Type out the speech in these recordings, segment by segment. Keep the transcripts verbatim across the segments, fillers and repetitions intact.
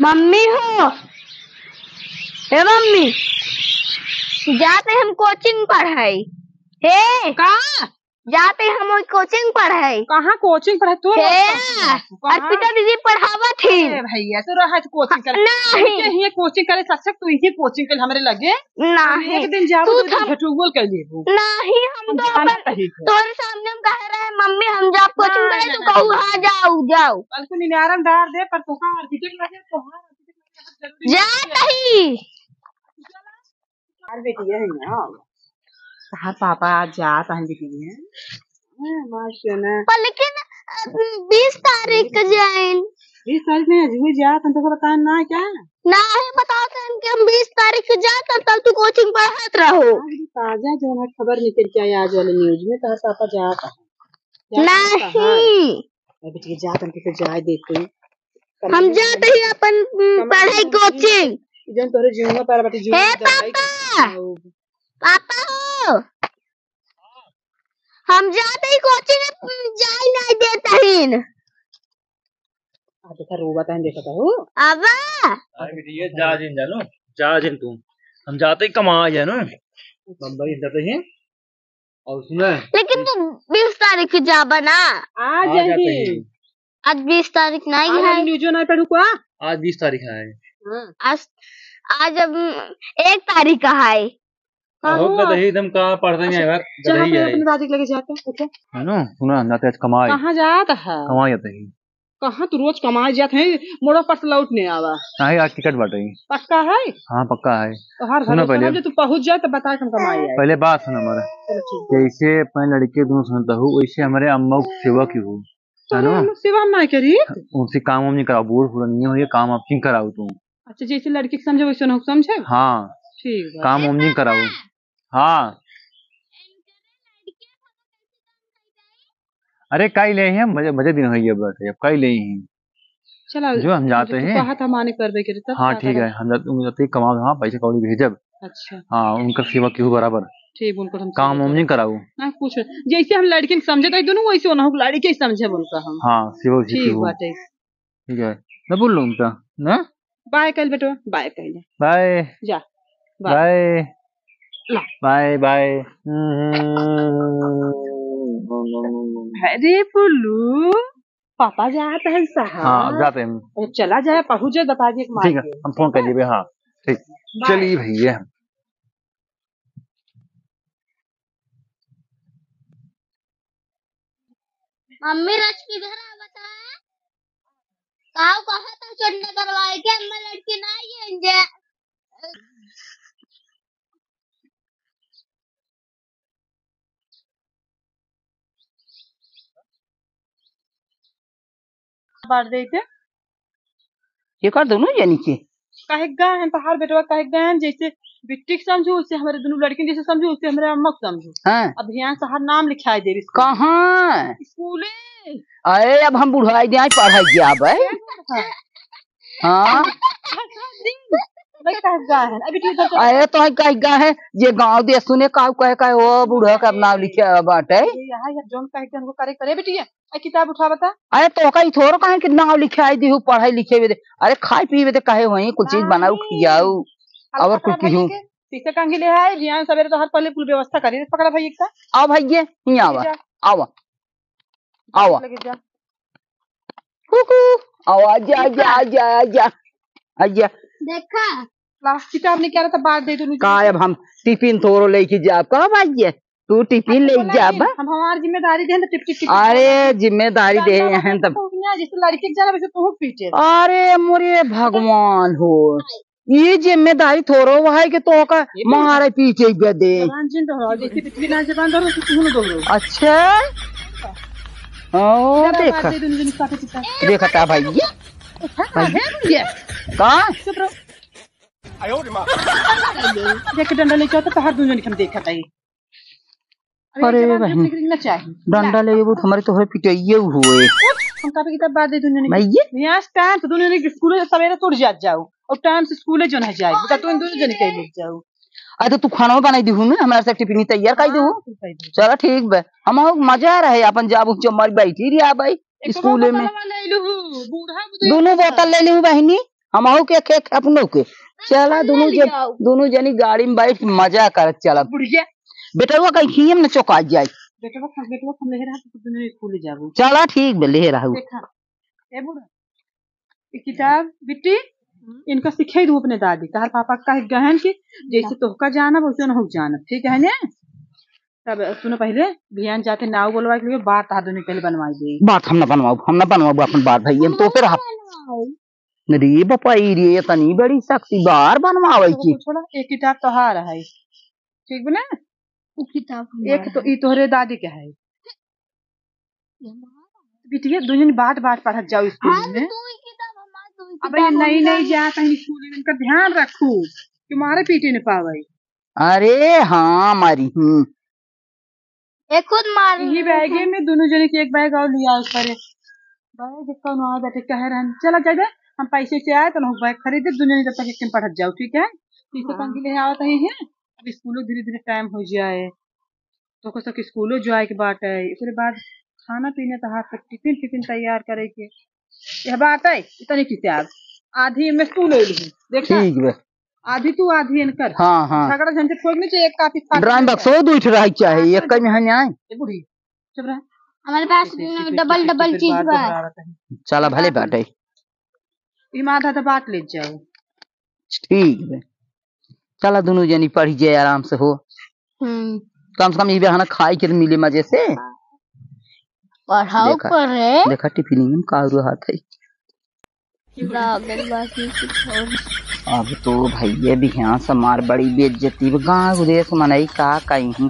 मम्मी हो, ए मम्मी, जाते हम कोचिंग पढ़ाई। हे, का? जाते हम कोचिंग पढ़ाई। कहाँ कोचिंग पढ़ाई? तू हे, कहाँ पढ़ाई? अर्पिता दीदी पढ़ावत ही। अरे भैया, तू रहा तो कोचिंग कर। नहीं। तू के हिये कोचिंग करे, सच्चा तू ही कोचिंग कर हमरे लगे। नहीं। एक दिन जाबू तू तो थम- झटुगल कर लेबू। नहीं, हम तो जाना अपन चाहिए। तोरे सामने हम कह रहे हैं, "मम्मी, हम जाब कोचिंग नहीं, करे," नहीं, तू नहीं। कहू, "हाँ, जाओ, जाओ।" कल को निनारन डार दे, पर तोहार आर्किटेक्ट लगे, तोहार आर्किटेक्ट लगे, बहुत जरूरी जा है। नहीं। यार बेटी है ना, तोहार पापा आज जात हैं बेटी है। हाँ, मार से ना। पर लेकिन, अ, बीस तारीख के जाइन। बीस तारीख में अजुए जात हैं, तो बताए ना क्या? ना है, बताओ तो इनके हम बीस तारीख के जात हैं, तब तू कोचिंग पढ़त रहो। आज भी ताजा जो है खबर निकल के आई आज वाले न्यूज में, तोहार पापा जात हैं। जात हैं, नहीं। कहाँ? अरे बेटी, जात हैं, तो जाए दे तू। हम जात ही अपन, उम, कमाई पढ़ाई कमाई। कोचिंग। जौन तोहरे जीवन में पारा बाटे, जीवन हे में दवाई पापा! खाऊ। पापा हो, हम जात ही कोचिंग, उम, जाई नहीं देत हईन। आ देखा, रोवत हन, देखत हो। आबा। अरे बेटी, ये जा जिन जानो, जा जिन तू। हम जात ही कमाए जानो, बम्बई जात ही। और सुना, लेकिन तू बीस तारीख के जाबा ना। आ आ जात जाही। ही। आज बीस तारीख नहीं आज है। न्यूजो नहीं पढ़ू का? आज बीस तारीख है। हाँ। आज, आज अब एक तारीख का है। अहो, हाँ। गदही, तुम का पढ़ते नहीं अच्छा, यार, चल गदही अपने, है। अपने दादी के लगे जाते हैं, उठो। है ना? सुना, जाते आज कमाए। कहाँ जात है? कमाए जाते ही। कहाँ तू रोज कमाए जात है, मोड़ो पर से लौट नहीं आवा। नहीं, आज टिकट बाटे ही। पक्का है? हाँ, पक्का है। तो हर सुना भरोसा पहले। ना, जो तू पहुँच जाए तो बता के हम कमाए आए। पहले बात सुन हमारा। चलो ठीक है। जैसे अपने लड़के दोनों सुनता हूँ, वैसे हमारे अम्मा को सेवा की हो। तो है ना? हम लोग सेवा हम ना करी। उनसे काम वाम नहीं कराओ, बूढ़ पुरानी हो, ये काम आप नहीं कराओ तुम। अच्छा, जैसे लड़की के समझे वैसे उन्हें समझे? हाँ। ठीक बा। काम वाम नहीं कराओ। हाँ। अरे काई ले हैं, मजे, मजे दिन होइए बाटे, अब काई ले हैं। चला, जो हम जाते तू हैं। कहा था माने करबे करे, तब हाँ, का ठीक करे? है, हम जाते, हम जाते हैं कमाओ, हाँ, पैसा कौड़ी भेजब। अच्छा। हाँ, उनकर सेवा केहू बराबर। ठीक, उनकर हम काम सेवा वाम नहीं करब। कराऊ। ना कुछ, जैसे हम लड़किन समझे तो दोनों वैसे उन्हों लड़के ही समझे उनका हम। हाँ, सेवा उसी ठीक केहू। बाटे। ठीक है, ना बोल लो उनका, ना? बाय कल बेटवा, बाय कल। बाय। जा, बाय। बाय। ला। Bye, bye. अरे बोलू, पापा जात हैं साहब। हाँ, अब जाते हैं। अरे चला जाए, पहुँच जाए, बता दिए कि ठीक है, मार के। हम फोन कर दिए, हाँ, ठीक। बाय। चलिए भैया। मम्मी रच किधर आ बता? काऊ कहा था चंडा करवाए के, अम्मा लड़की ना आई है इंजे। बार देते। ये कर दोनों जनी के। कहे गए हैं तहार बेटवा, कहे गए हैं जैसे बिट्टी के समझू, वैसे हमारे दोनों लड़किन जैसे समझू, वैसे हमारे अम्मा के समझू। हाँ। अब यहाँ से हर नाम लिखाई देबे स्कूल में। कहाँ? स्कूले। अरे अब हम बुढ़ाई जाए, पढ़ाई जाबे। हाँ। नहीं कहे गए हैं। अभी तू इधर चल। अरे तो है कहे गए हैं, जे गाँव दे सुने काऊ कहे, कहे ओ बूढ़ा का नाम लिखे बाटे। ये यहाँ, ये जौन कहे के उनको करे, करे बिटिया। आ किताब उठा बता। अरे तो ओका ई थोड़ो कहे कि नाव लिखाई दिहु, पढ़ाई लिखे बदे। अरे खाए पीए बदे कहे होई, कुछ चीज बनाऊ, नहीं। खियाऊ। हल्का और कुछ खराब किहू। होने के, पीछे कंघी ले आए, रियान सवेरे तो हर पहले कुल व्यवस्था करी। पकड़ा भाई एक का। आओ भाई, ये, हियाँ आवा। जा। आवा। आवा। लगे जा। हुकू। आओ, आजा, आजा, आजा, आजा। आजा। देखा। प्लास्टिक आपने क्या रहता, बांट दे दो। का अब हम टिफिन थोड़ो लेके जाब? कहो भाई, ये तू टिफिन अच्छा, ले बोला जाब? नहीं, हम हमार जिम्मेदारी दें तो टिप, टिप, टिप, टिप अरे, बोला। जिम्मेदारी दे हैं तब। तो ना, जैसे लड़के के जाना, वैसे तू पीटे। अरे, मोरे भगवान हो, ये जिम्मेदारी थोड़ो है कि तो का ये तो मारे पीटे गदे। जबान जिन तो हो, जैसे पिछली ना जबान धरो, वैसे तू ना धरो। अच्छा। ओ, इधर आ, देखा। बात दे दो, मुझे निकाल के चिपका। देखा था भाई, ये? हाँ, भाई। है मुझे। का? चुप रहो। देख के डंडा लेके आओ तो तोहार दुनो जनी के हम देखत हई। अरे, अरे जवान बहन, जब निकलना चाहिए। डंडा ले वो हमारे तो है पिटाइए हुए। हम कापी किताब बांट दे दुनो जनी के। भैया? यहाँ से टाइम से दुनो जनी के स्कूल से सवेरे तोड़ जात जाओ और टाइम से स्कूल जो ना जाए। बता तू इन दुनो जनी के लेके जाओ। अरे तो तू खाना बनाई दिहू ना, हमारे से टिफिन तैयार कर दिहू। हाँ, तू कर दे। चला ठीक बा, हम मजा आ रहा है अपन जाबू चम्मर बैठी रिया भाई एक स्कूल में। बोतल ले लूँ, बूढ़ा बुजुर्ग दोनों बोतल ले लूँ बहनी। हमहू के, के, अपनो के। चला, दुनू जन, दुनू जनी गाड़ी में बैठ के मजा करत चलब। बुढ़िया। बेटवा कहीं खिए में न चौंका जाए। बेटवा खा, बेटवा खा, ले रहा तो दुनू स्कूल जाबू। चला, ठीक बे, ले रहू। देखा, ए बूढ़ा, ई किताब, बिट्टी, हम्म। इनका सिखाई दू अपने दादी। तहार पापा का गहन की, जैसे तोहका जाना, वैसे उनहू जाना, ठीक है ने? तब सुनो, पहले बिहान जाके नाव बोलवा के लिए बार तहार दुनू पहले बनवाई दे। बार हम ना बनवाऊ, हम ना बनवाऊ अपन बार भाई, हम तो फिर हम बनवाऊ। अरे बापा, ई रे, इतनी बड़ी शक्ति बार बनवावे की। छोड़ा, एक किताब तोहार है, ठीक बा ना? उ किताब एक तो हमार ई तोहरे दादी के है। ये हमार है। बिटिया, दुनिया बांट बांट पढ़त जाओ स्कूल हम में। दो ही किताब, हमार दो ही अब किताब ये नई होता नई है। जात है स्कूल में, इनका ध्यान रखू कि मारे पीटे न पावे। अरे हाँ, मारी, हम्म। ए, खुद मार यही बैगे में दुनू जने के एक बैग और लिया उस पर। बैग कौन आ जाते कह रहन, "चला जाए दे, हम पैसे से आए तो हम बैग खरीदे, दुनू जने जब तक एक दिन पढ़त जाओ, ठीक है?" तो इसे हाँ। कंगी ले आवत है, है? अब स्कूलों धीरे धीरे टाइम हो जाए, तो को सब स्कूलों जाए के बात है, ओकरे बाद खाना पीना तो हाथ तक टिफिन फिफिन तैयार करे के। यह बात है, इतनी किताब आधी में तू ले ली, देखा? ठीक बा। आधी तू, आधी इनकर। हाँ, हाँ। झगड़ा झंझट कोई नहीं चाहिए, एक काफी फाड़ ड्राम बक्सो दुई ठे रही चाहे, हाँ, एक कहीं में है न्याय। ए बूढ़ी, चुप रह। हमारे पास ऐसे, ऐसे, ऐसे, डबल, ऐसे, डबल ऐसे चीज बात बा। दोहरावत है। चला, भले बात बाटे। ई माथा तो बांट ले जाओ। ठीक बे। चला, दुनू जनी पढ़ी जाए आराम से हो। हम्म। कम से कम ई बहाना खाई के मिले मजे से। पढ़ाओ देखा, पढ़े। देखा टिफिन में का रहत है। लागल बा कि कुछ और। अब तो भैया बिहान से मार बड़ी बेइज्जती बा। गाँव देश मनई का कहीं,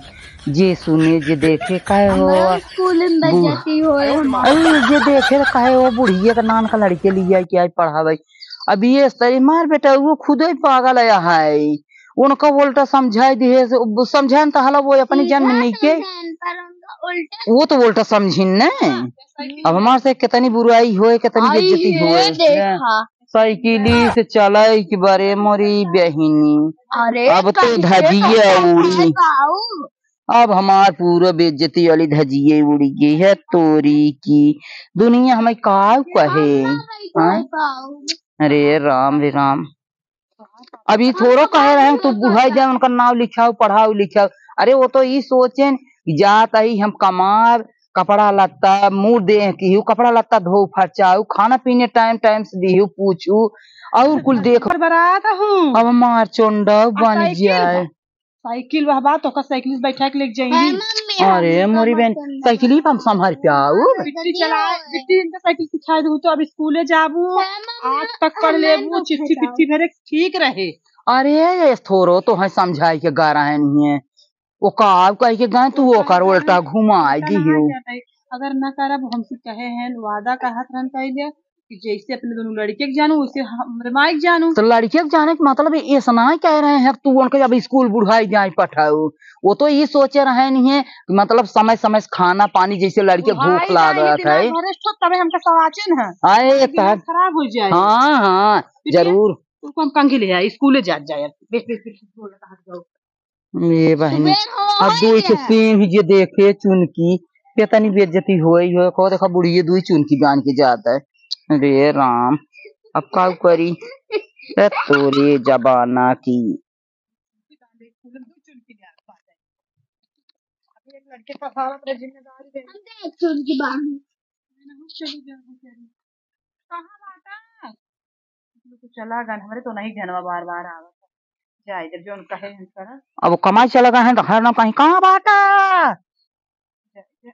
जे सुने जे देखे कहे हो। हमरा स्कूल में बू-, बेइज्जती होए हमार। अरे जे देखे तो कहे हो बुढ़िया के नान का लड़के लिया के आई पढ़ावे। अब ये सही मार बेटा, वो खुदे पागल है, उनका उल्टा समझाई दिहे से, समझान तो हला वो अपने जन्म नहीं के। पर उनका उल्टा वो तो उल्टा समझिन ने। हाँ, सही। अब हमार से कितनी बुराई होए, कितनी आई बेइज्जती है, होए। देखा। साइकिली से चलाई के बारे मोरी बहिनी। अरे, अब तो कैसे धजिया कैसे उड़ी। बाऊ? अब हमार पूरा बेइज्जती वाली धजिया उड़ी गई है तोरी की। दुनिया हमें का कहे? हाँ? अरे राम रे राम। अब ई थोड़ो कहे रहे हैं, तू बुढ़ाई जाए, उनका नाव लिखाओ, पढ़ाओ, लिखाओ। अरे, वो तो ई सोचेन कि जात ही हम कमाब, कपड़ा लत्ता, मुँह देह किहू, कपड़ा लत्ता धो फरचाऊ, खाना पीने टाइम टाइम से दिहू, पूछू, और कुल देख। बरबरात हूँ। अब मार चोंडा अब बन साइकिल जाए। बा, साइकिल वह बा, तो ओकर साइकिल से बैठा के लेके जाई। है मम्मी, अरे, हम मोरी बहन, समझ साइकिल ही हम संभाल के आऊ। बिट्टी चलाए, बिट्टी इनका साइकिल सिखाए दू, तो अब स्कूले जाबू, है मम्मी, आठ तक पढ़ हम लेबू, नहीं चिट्ठी समझ पिट्ठी भरे ठीक रहे। अरे, ये थोरो तो है समझाई के गा रहे नहीं है। वो का कह के गए, तू ओकर उल्टा घुमाई दियो। अगर ना करब, हमसे कहे हैं, वादा कहत रहन पहले कि जैसे अपने दोनों लड़के के जानू, वैसे हमरे माई के जानू। तो लड़के के जाने के मतलब ये ऐसा ना कह रहे हैं कि तू उनके अब स्कूल बुढ़ाई जाए पठाओ। वो तो ये सोचे रहे नहीं है कि मतलब समय समय से खाना पानी, जैसे लड़के भूख बुढ़ाई जाए, लागत दिमाग है। भरे ठोक, तबे हमका सवाचन है। आए दिमाग तब खराब हो जाए। हाँ, हाँ, ठीक है? जरूर। उनको हम कंघी ले आए, स्कूले जात जाए। बेस, बेस, बेस, बोल रहा, हट जाओ। ए बहिनी, सुबह हो अब आई दुई ठे है। सीन ही जे देखे चुनकी, केतनी बेइज्जती होई हो, को देखा बुढ़िए दुई चुनकी बांध के जात है। रे राम, अब का करी? ए तोरे जमाना की। एक लड़के का भाव अपने जिम्मेदारी दे। हम तो एक चुनकी बांध। कहाँ बाटा? तो चला गन, हमरे तो नहीं जनवा बार बार आवत है। जाए, जब जौन कहे हम करब। अब वो कमाई चला गए हैं तो हर ना कहीं, "कहाँ बाटा?" जाए, जाए।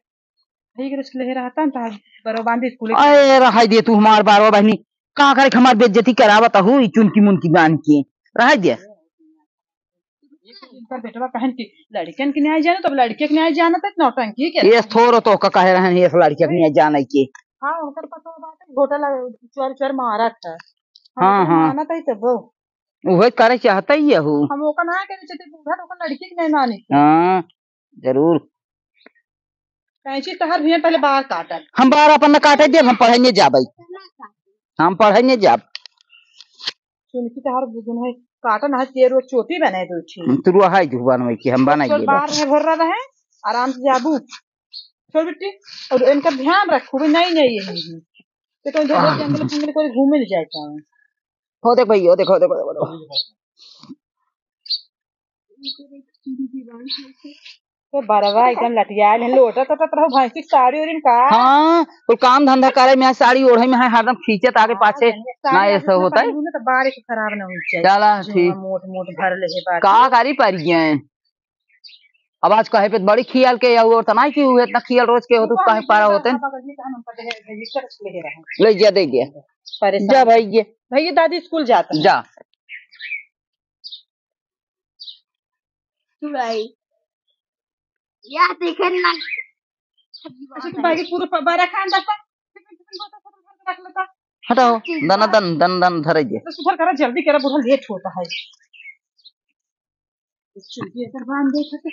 भाई के रिस्क ले रहता है, तो बरो बांधे स्कूले। अरे, रहाई दे तू हमार बारवा बहनी, का करे हमार बेइज्जती करावत हूँ, ई चुनकी मुनकी बांध के। रहाई दे। इनकर बेटवा कहन कि लड़कियन के न्याय जानो, तब लड़के के न्याय जानत है, नौटंकी के। ये थोरो तो का कहे रहन, ये लड़कियन के न्याय जाने के। हाँ, उनकर पता बात है, घोटा लग-, चोर चोर मारत है। हम हाँ, ओकर हाँ। मानत है तब। उहे करे चाहत ही है हो। हम ओकर ना करे चाहते, बूढ़ा तो ओकर लड़की के नहीं माने। हाँ, जरूर। कैंची तहर भी पहले बार काटत। हम बार अपन न काटे देब, हम पढ़े नहीं जाबै। हम पढ़े नहीं जाब। सुन की तहर बुझन है, काटन है, तेरो चोटी बने दो छी। हम तुरु हाय जुबान वही के, हम बनाइए बार बस। रहे, भर रहा है, आराम से जाबू। छोड़ बिट्टी, और इनका ध्यान रखू, भी नहीं, नहीं है। तो कहीं दो, दो जंगल फंगल कोई घूमे नहीं जाए चाहे। हो देख भैया, देखो, देखो, देखो, देखो। तो बरवा एकदम लटियाल है, लोटत टोटत रहो भैंसी के साड़ी ओढ़िन का। हाँ, कुल काम धंधा करे में है, साड़ी ओढ़े में है, हरदम खींचत आगे हाँ, पाछे। जंगे साड़ी ना, आगे ऐसा में होता है। पहनू ना तो बार एक खराब ना होई जाए। चला, जो ठीक। मोट मोट भर ले है बार। का करी परियन? अब आज कहे पे बड़ी खियाल के या वो तना की हुए, इतना खियाल रोज के हो, तू कहे पारा होते। ले जा, दे दिया। परेशान। जा भाई, ये। भैया, दादी स्कूल जाता है। जा। चुड़ाई। या देखे ना। अच्छा, तू भाई के पूरा प-, बारह खान रखता। रख लेता। हटाओ, दना दन, दन दन धरे जे। तो सुधर करा, जल्दी करा, बूढ़ा लेट होता है। चुड़िया कर बांध दे सकते।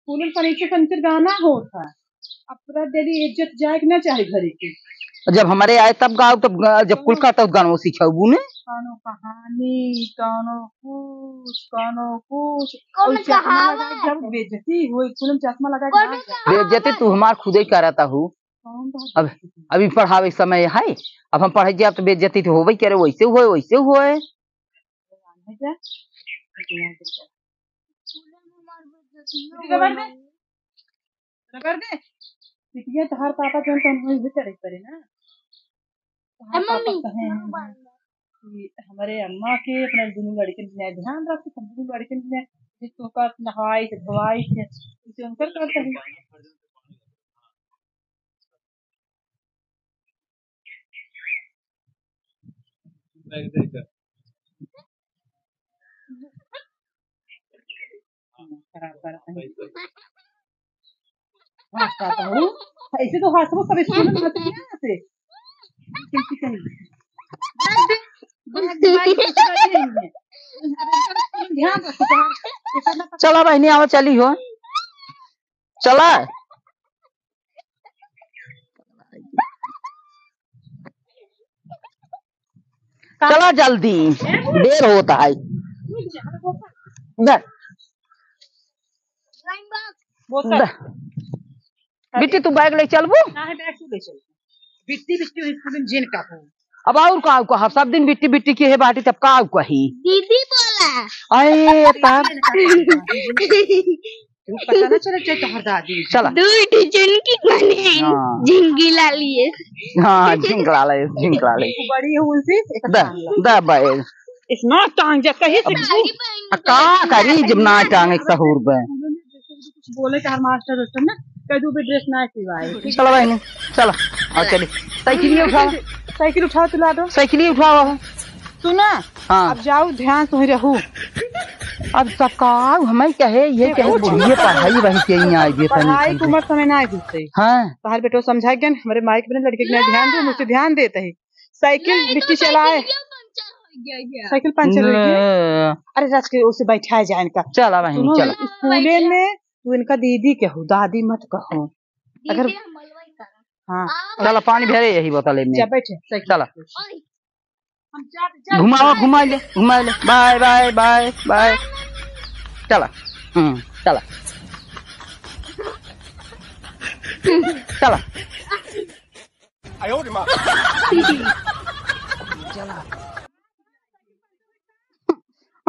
फूलन फर्नीचर फर्नीचर गाना होत है। अब पूरा डेली इज्जत जाए के ना चाहे घरे के। जब हमरे आए तब गाओ, तब गा-, जब कुल कौनो का तब गानों सिखाऊ ने। कौनो कहानी, कौनो कुछ, कौनो कुछ। कौन और चश्मा कहावत? लगा के जब बेइज्जती होई, फूलन चश्मा लगा के कौन ना जा। कहावत? बेइज्जती तू हमार खुदे करता हूँ। कौन बात अब, है? अभी पढ़ावे समय है, अब हम पढ़े जाब तो बेइज्जती तो होबे करे, वैसे हुए, वैसे हुए। रगड़ दे। रगड़ दे। बिटिया तोहार पापा जौन तौन वही भी करे पड़े ना। तोहार ए, पापा मम्मी, कहे हैं बांध दे। कि हमारे अम्मा के अपने दुनू लड़कन के ध्यान रखे, सब दुनू लड़कन के जे तोका नहाई से धोवाई से, उसे उनकर करते हैं। खराब करता है। हंसता तो हूँ। ऐसे तो हंसबो सब स्कूल में हंसती है ऐसे। किसी कहीं। ध्यान रखो, ध्यान रखो। चला बहिनी, आवा चली हो। चला। चला जल्दी, देर होता है। दे। बोतल। दे। बिट्टी, तू बैग ले चलबू? ना है, बैग तू ले चल। बिट्टी, बिट्टी स्कूल में जिन का हो। अब और का कहा, सब दिन बिट्टी, बिट्टी की है बाटी, तब का कही? दीदी बोला। अरे, तब। तू पता ना चला, चल तोहर दादी। चला। दू ठो झुनकी बने। हाँ। झिंगला लिए। हाँ, झिंगला ले, झिंगला ले। तू बड़ी हो उनसे, एक दा, काम ला। दा बैग। इतना टांग जा, कहीं से साड़ी पहन आ, का करी जब ना टांग एक सहूर बे। कुछ बोले तो हर मास्टर उस्टर ना, कह दू भी ड्रेस ना सिवाए। चला बहिनी, चला। और चली। साइकिल उठावा। साइकिल उठावा, तू ला दो। साइकिल उठावा। सुना, हाँ। अब जाऊ, ध्यान से ही रहू। अब सब का हमें कहे, ये कहे, देखो, बुढ़िया पढ़ाई वही के यहाँ आई, ये तनी पढ़ाई के उम्र समय ना आई दूसरे। हाँ। तोहार बेटो समझा गया, हमरे माई के बिना लड़के के ना ध्यान दे, मुझसे ध्यान देते ही। साइकिल नहीं, बिट्टी तो चलाए। साइकिल क्यों पंचर हो गया ये? साइकिल पंचर हो गया? ले। अरे, राज के उसे बैठाए जाए इनका। चला बहिनी, सुनो, चला। स्कूले में तू इनका दीदी कहो, दादी मत कहो। दीदी अगर हम मलवाई करा। हाँ। आप चला, पानी भरे यही बोतल में। जा बैठे, साइकिल चला। पे। और घुमावा, घुमा ले, घुमा ले। Bye, bye, bye, bye. चला। हम्म, चला। चला।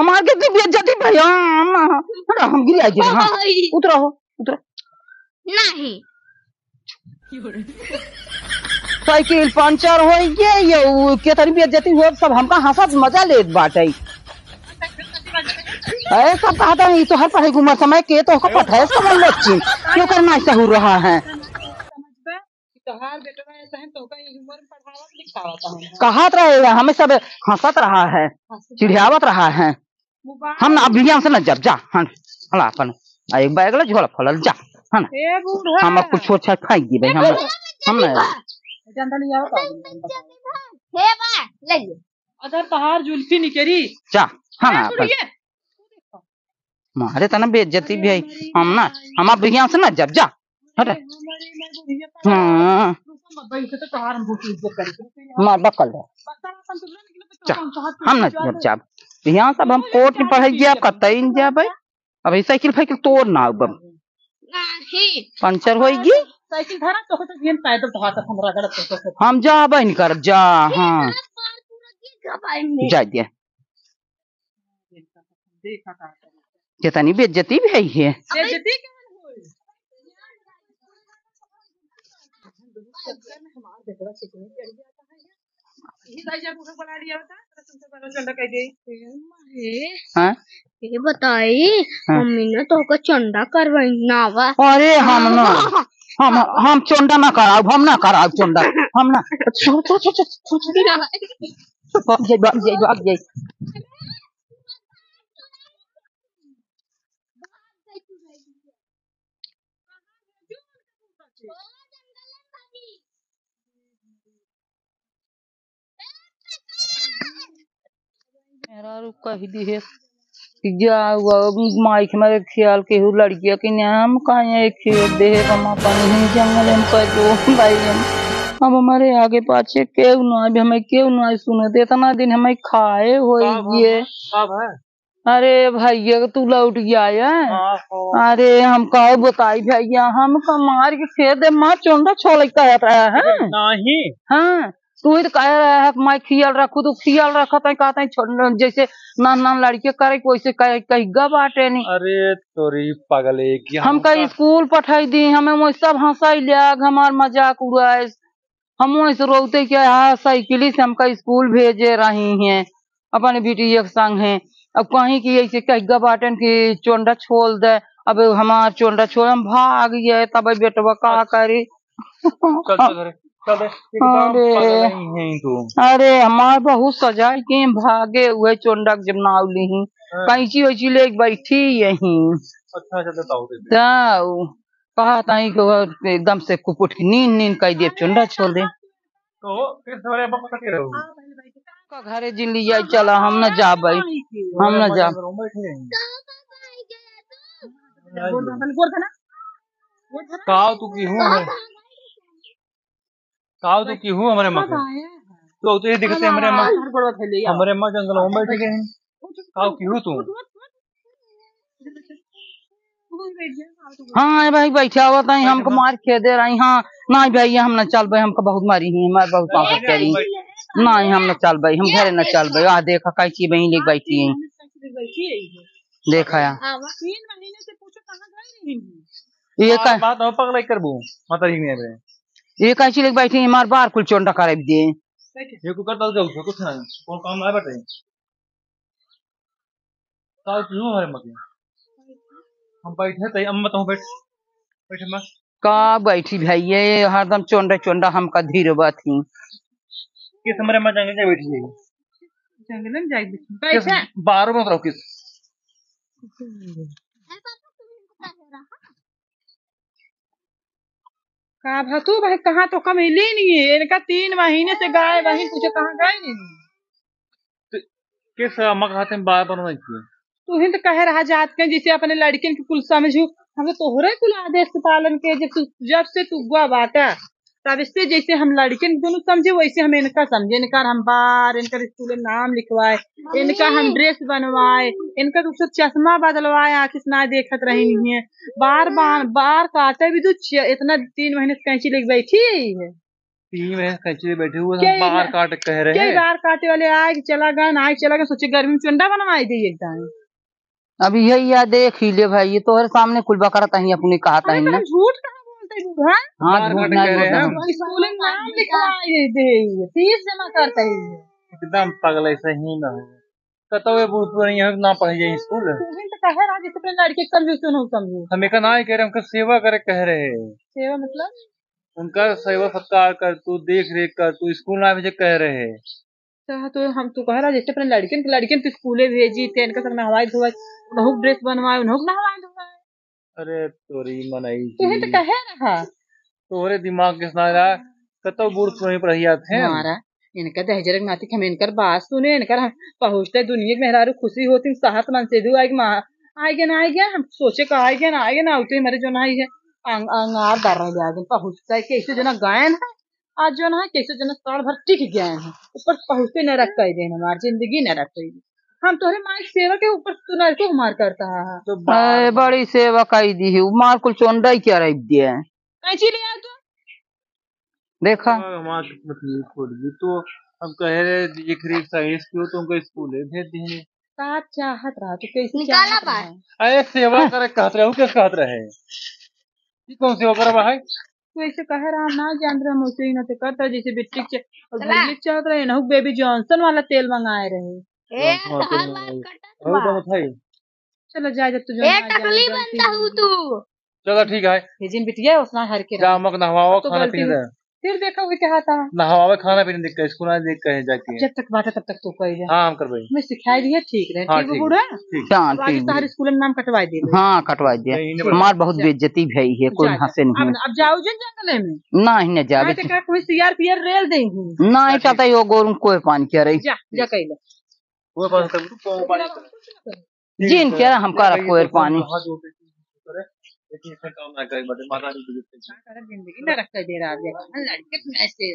हमार कितनी बेइज्जती भैया, हम, हम गिर आई हाँ। उतरो हो, उतरो। नहीं। साइकिल पंचर होई गे, ये उ के तरी बेइज्जती हुआ, सब हमका हंसत मजा लेत बाटे। ए, सब कहता है, "ई तो हर पढ़े उमर समय के तो ओकर पढ़े समझ लो छी, क्यों करना सहूर रहा है?" तोहार बेटवा ऐसा है, तो का ये उम्र में पढ़ावत लिखावत है। कहत रहे, हमें सब हंसत रहा है, हंसत चिढ़ियावत रहा है। हम ना, अब यहाँ से ना जब जा, हाँ, हला अपन, आ, एक बैग ला झोला फलल जा, है ना? ए बूढ़ा। हम अब कुछ छोट छाट खाई दी भाई, हम, हम ना। डंडा लिया होता। हे बा, ले ले। अगर तोहार जुल्फी निकरी। जा, है ना, ए अपन। बुढ़िया। मारे तना बेइज्जती भी है, हम ना, हम अब यहाँ से ना जब जा। हट। हाँ। मार बकल दे। जा, हम ना जब जाब। यहाँ सब हम कोर्ट में पढ़ाई गया, अब कतई न जाबे। अब ई साइकिल फाइकिल तोड़ ना अब। नहीं। पंचर होई गी। साइकिल धरा, तोहके तो जियन पैदल धोआ तक हम रगड़त तोहके। हम जाबे नहीं करब, जा, हाँ। जा दे। कितनी बेइज्जती भी है ये। बेइज्जती क्या होई? हाँ? ये बताई, हाँ। मम्मी ने तोहका चंदा करवाई ना बा। अरे हम ना, हम, हम चंदा ना कराउब, हम ना कराउब चंदा, हम ना। छोड़, छोड़, छोड़, छोड़, छोड़, छोड़। भाग जाई, भाग जाई, भाग जाई। मेहरारू कहि दिहे कि जा, माई के मारे ख्याल केहू लड़किया के नाम काहे खेल दे, हम अपन ही जंगल में कर दो भाई हम। अब हमारे आगे पाछे केहू ना आए, हमें केहू ना आए सुने दे, इतना दिन हमें खाए होई का भा-, ये। का भा? अरे भैया, तू लौट गया है? हाँ, हो। अरे, हम का बताई भैया, हम का मार के फेर दे, मार चोंडा छोड़ कहत रहा है। नहीं। हाँ, तू ही तो कह रहा है कि मैं खियाल रखू, तू खियाल रखत है, कहत है छोड़, जैसे नान नान लड़के करे, वैसे कह, कहिगा बाटे नहीं। अरे तोरी पगले की, हम हम का का स्कूल पठाई दी, हमें वो सब हंसाई लिया, हमार मजाक उड़ाए। हम वहीं से रोते क्या, हाँ, साइकिल से हमका स्कूल भेजे रही हैं अपने बिटिया के संग हैं। अब कहीं कि ऐसे कहिगा बाटन कि चोंडा छोल दे, अब हमार चोंडा छोल, हम भाग गए, तब बेटवा का अच्छा। करी? चल, चल घरे, चल दे, एकदम अरे। पागल ही है तू। अरे, हमार बहुत सजाए के भागे हुए चोंडा के जब नाव ली, हाँ। कैंची वैची ले बैठी यहीं। अच्छा, अच्छा, बताओ, दे दे। जाओ। कहा ताई कि वो एकदम से कुपुट के नीन नीन कह दिए, चुंडा छोड़ दे। तो फिर सवेरे बक सके रहो। का घरे जिन लिया चला, हम न जाबे, हम न जा। काव तू की हूँ है? काव तू की हूँ हमरे मके? तो, तो ये दिखते हमरे माँ, हमरे माँ जंगल में बैठ गए हैं। काव की हूँ तू? हाँ, ए भाई, बैठा हुआ था, हमको मार के दे रही। हाँ, नहीं भाई, हम न चलबे, हमको बहुत मारी ही, हमारे बहुत पापा करी। नहीं, हम न चलबे, हम घरे न चलबे। आ देखा, कैची बहिन लेके बैठी है। देखा या। ये का बात हो, पगलाई करबू, माता जी ने। ये कैची लेके बैठी है, हमार बार कुल चोंडा कराई दे। ये कुकर डाल के उठो, कुछ नहीं, कौन काम ना बैठे। काव की हूँ हमरे मके? हम बैठे तई, अम्मा तुम बैठ, बैठ अम्मा। का बैठी भाई, ये हरदम चोंडा चोंडा हमका धीरबा थी। किस हमरे अम्मा जंगल जाए बैठी है? जंगल में जाए बैठी। किस बैठे? बाहर मत रहो किस। का भा तू भाई, कहाँ तो कम हिली नहीं है, इनका तीन महीने से गाय वहीं पूछे कहाँ गए नहीं। तो किस अम्मा के हाथ में बार बनवाई थी? तू ही तो कहे रहा जात के, जिसे अपने लड़किन के कुल समझू, हम तो तोहरे कुल आदेश के पालन के, जब तू, जब से तू गुआ बाटा, तब से जैसे हम लड़किन के दोनों समझे, वैसे हम इनका समझे। इनका हम बार, इनका स्कूल में नाम लिखवाए, इनका हम ड्रेस बनवाए, इनका तो सब चश्मा बदलवाए, आँखें से ना देखत रही है। बार, बार, बार काटे भी तू छ-, इतना तीन महीने से कैंची लेके बैठी है। तीन महीने से कैंची लेके बैठे हुए, के हम बार बार काट कह रहे के हैं। बार काटे वाले आए कि चला गए, ना आए चला गए, सोचे गर्मी में चुंडा बनवाई दे एकदम। अब यही या देख ही ले भाई, ये तोहरे सामने कुल बकरत ही अपने कहत अरे ही तो ना। हम झूठ कहाँ बोलते हैं बूढ़ा? हाँ, बार झूठ काट नहीं कह रहे बोलता हैं। हम। स्कूल में नाम लिखवाए दे, फीस जमा करते हैं। एकदम पगले सही न हो। कतवे बूढ़ पुरानी है, ना पढ़ जाए स्कूल। तू ही तो कहे रहा, जैसे अपने लड़के के समझो, सुनो, समझो। हम एक ना ही कह रहे, उनका सेवा करे कह रहे हैं। सेवा मतलब? उनका सेवा सत्कार कर तू, देख रेख कर तू, स्कूल ना भेजे कह रहे हैं। तो, तो हम तो कह रहा, जैसे अपने लड़किन के, लड़किन के स्कूले भेजी, ते इनका सब नहवाई धोवाई, उन्हों ड्रेस बनवाए, उन्हों नहवाई धोवाई। अरे तोरी मनई तू ही तो की। कहे रहा। तोरे दिमाग के सुना रहा, कतौ बूढ़ पुरानी पढ़िया थे। मारा, इनका दहजरक नाती के हम इनकर बात सुने, इनकर हम पहुँचते दुनिया के मेहरारू खुशी होती, साहत मन से दू आए के माँ, आए गए ना आए गए, हम सोचे का आए गए ना आए गए ना, उठे मरे जो ना आए गए, अंग, अंग आ डर रहे आगे पहुँचते, कैसे जो ना गायन है, आज जो ना है, कैसे जो ना साल भर टिक गए हैं, ऊपर पहुँचते नरक कर देन, हमार जिंदगी नरक कर दी। हम तोहरे माई के सेवा के ऊपर तू नरके हमार करता है। तो अरे, बार-, बड़ी सेवा कई दी है, मार कुल चोंडा ही क्या रख दिया है। कैंची ले आ तू। देखा। हमार किस्मत ये खोल दी। तो हम कहे रहे, ये खरीद साइंस क्यों तुमको स्कूल है, भेज देंगे। का चाहत रहा तू, कैसे निकाला चाहत बाहर। रहा? अरे, सेवा करे कहत रहे, उ के कहत रहे? ई कौन सेवा करे बा है? तू ऐसे कहे रहा, ना जान रहे, हम वैसे ही ना ते करता, जैसे बेटी के और चला। भैया चाहत रहे ना, बेबी जॉनसन वाला तेल मंगाए रहे। ए, जॉनसन वाला तोहार तेल मार मंगाए। कटत और बा। का बताई? चलो, जा, जब तू जो ए, ना जाने टकली जानती बनता हूँ हो। तू। चलो, ठीक है। ये जिन बिटिया, उतना हर के जा, रहा। मक नहवाओ, अब तो खाना गलती पीना हुई। दे। फिर देखा हुई क्या था? नहवावे, खाना पीना देख के, स्कूल ना देख के जाके। अब जब तक बाटा, तब तक तू कह जा। हाँ, हम करबे। मैं सिखाई दिए, ठीक रहे, हाँ, ठीक बा ठीक। बूढ़ा? ठीक। हाँ, अब आज ठीक। तुम्हारे स्कूल में नाम कटवा दे। हाँ, कटवा दे। नहीं, नहीं, हमार बहुत जा। बेइज्जती भई है, कोई जा, जा। हंसे नहीं। अब, अब जाओ जिन जंगले में। नहीं, नहीं जावे। नहीं तो का कोई सीआर पीआर रेल दे हूँ। नहीं, अच्छा, चाचा, ठीक। यो गोरू कोई पानी क्या रही। जा, जा कह ले। वो पानी कर, तू कौन पानी कर? जिन के हम करब कोयर पानी। हाथ जोड़ के करे, लेकिन इसमें काम ना करे, बदे माता जी की का करब, जिंदगी नरक कर दे रहा है। लड़के में ऐसे